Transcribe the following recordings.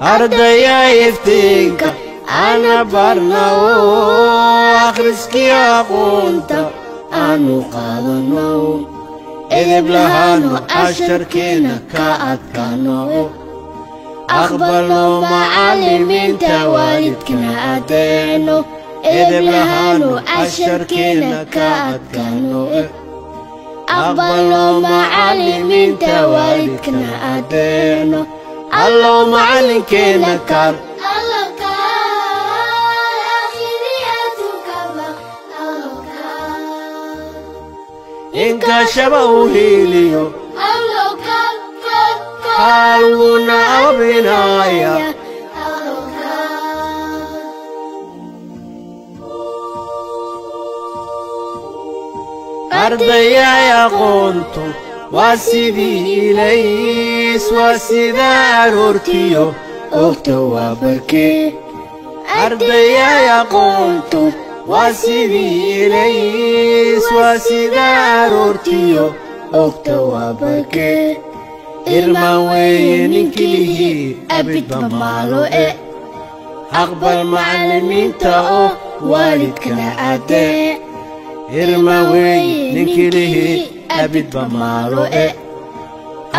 Ardaya iftiinka ana barna oo akhriskii aqoonta aanu qaadano, edeb lahaano casharkeena ka adkaano, aqbalno macallimiinta, waalidkana adeeno, edeb lahaano casharkeena ka adkaano, aqbalno macallimiinta, waalidkana adeeno. Allow macallinkeena kaal, inkaashaba u hiiliyo haalwuna ababinaaya. Ardayay aqoontu waa sidii ilays, waa sida aroortiyo ogta waa barkee. Ardayay aqoontu waa sidii ilays, waa sida aroortiyo ogta waa barkee. Irmaan weeye ninkilihii abidba maalo e, aqbal macallimiinta oo waalidkana addee. Irmaan weeye ninkilihii abidba maalo e,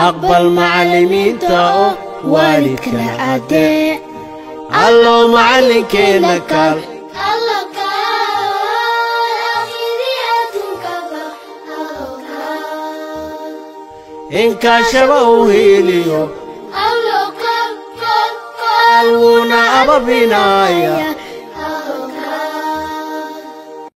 aqbal macallimiinta oo waalidkana addee. Allow macallinkeena kaal, inkaashaba u hiiliyo alwuna ababinaaya.